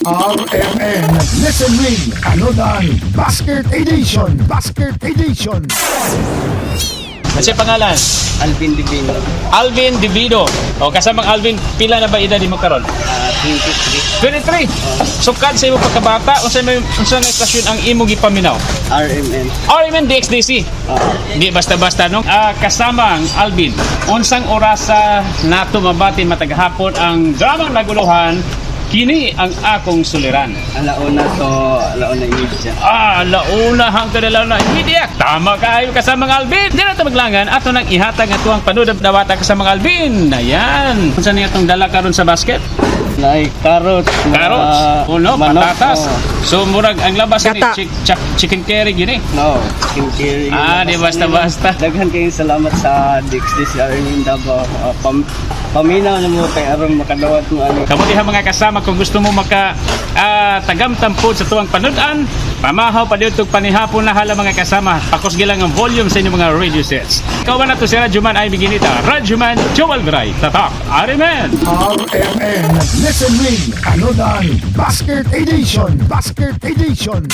RMN Listen Ring Anodan Basket Edition. Basket Edition. Ano pangalan? Alvin Divino. Alvin Divido. O kasamang Alvin, pila na ba edad mo karon? 23. 23. Sukad sa imong pagkabata, unsa may unsa nga estasyon ang imong gipaminaw? RMN. RMN DXDC. Di basta-basta, no. Kasamang Alvin, unsang orasa nato mabati matag hapon ang dramang naguluhan "Kini ang Akong Suliran"? Alauna to 1:30. Launa hangtod 1:30. Tama kaayo, kasamang Alvin. Di na ito maglangan. Ato nang ihatag ang tuwang panudab dawata, kasamang Alvin. Ayan. Unsa niya itong dala karon sa basket? Like carrots, mga Carrots. Uno, manok, patatas. oh. So murag ang labas ni Gata. chicken curry gini. No, chicken curry. Di basta-basta. Daghan kayong salamat sa DXDC RMN Davao. Paminaw na mo kay aron makadawat mo ano. Kamo diha, mga kasama, kung gusto mo maka tagamtam po sa tuwang panood-an, pamahaw pa dito panihapon na hala, mga kasama. Pakusgi lang ang volume sa inyong mga radio sets. Ikaw ba na to si Radyoman ay Biginita? Radyoman Joel Bray. Tatak. Ariman! RMN Listen Ring Anodan Basket Edition. Basket Edition.